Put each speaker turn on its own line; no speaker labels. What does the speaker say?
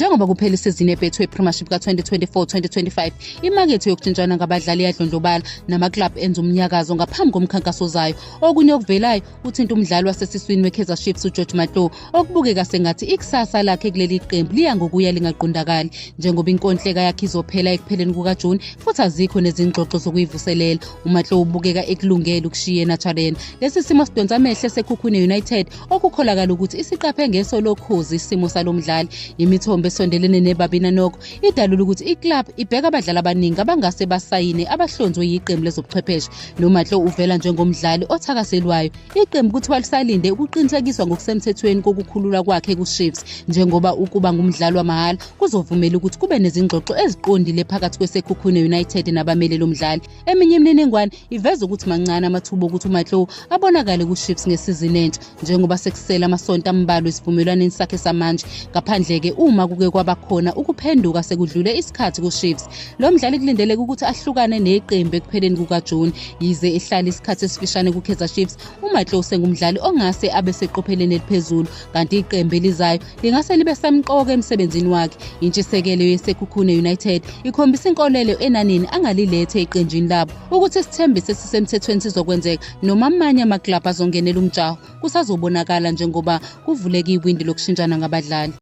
Njengoba kuphela isizini yeBetway Premiership ka-2024-2025, imakethe yokushintshana ngabadlali iyadlondlobala namaklabhu enza umnyakazo ngaphambi komkhankaso ozayo. Okunye okuvelayo kuthinta umdlali wasesiswini weKaizer Chiefs uGeorge Matlou, okubukeka sengathi ikusasa lakhe kuleli qembu liya ngokuya lingaqondakali njengoba inkontileka yakhe izophela ekupheleni kukaJuni futhi azikho nezingxoxo zokuyivuselela. UMatlou ubukeka ekulungele ukushiya eNaturena. Lesi simo sidonsa amehlo eSekhukhune United okukholakala ukuthi isiqaphe ngeso lokhozi isimo salo mdlali. Imithombo esondelene neBabina Noko idalula ukuthi iclub ibheka abadlali abaningi abangase basayine abahlonzwe yiqembu lezobuchwepheshe. NoMatlou uvela njengomdlali othakaselwayo. Iqembu kuthiwa lisalinde ukuqinisekiswa ngokusemthethweni kokukhululwa kwakhe kuChiefs, njengoba ukuba ngumdlali wamahhala kuzovumela ukuthi kube nezingxoxo eziqondile phakathi kweSekhukhune United nabameli lomdlali. Eminye imininingwane iveza ukuthi mancane amathuba okuthi uMatlou abonakale kuChiefs ngesizini entsha, njengoba sekusele amasonto ambalwa esivumelwaneni sakhe samanje, ngaphandle-ke uma kuke kwaba khona ukuphenduka sekudlule isikhathi kuChiefs. Lo mdlali kulindeleke ukuthi ahlukane neqembu ekupheleni kukaJuni. Yize ehlala isikhathi esifishane kuKaizer Chiefs, uMatlou usengumdlali ongase abe seqopheleni eliphezulu, kanti iqembu elizayo lingase libe semqoka emsebenzini wakhe. Intshisekelo yeSekhukhune United ikhombisa inkolelo enanini angalilethe eqenjini labo. Ukuthi isithembiso esisemthethweni sizokwenzeka noma amanye amaklabhu azongenela umjaho kusazobonakala njengoba kuvuleka iwindi lokushintshana ngabadlali.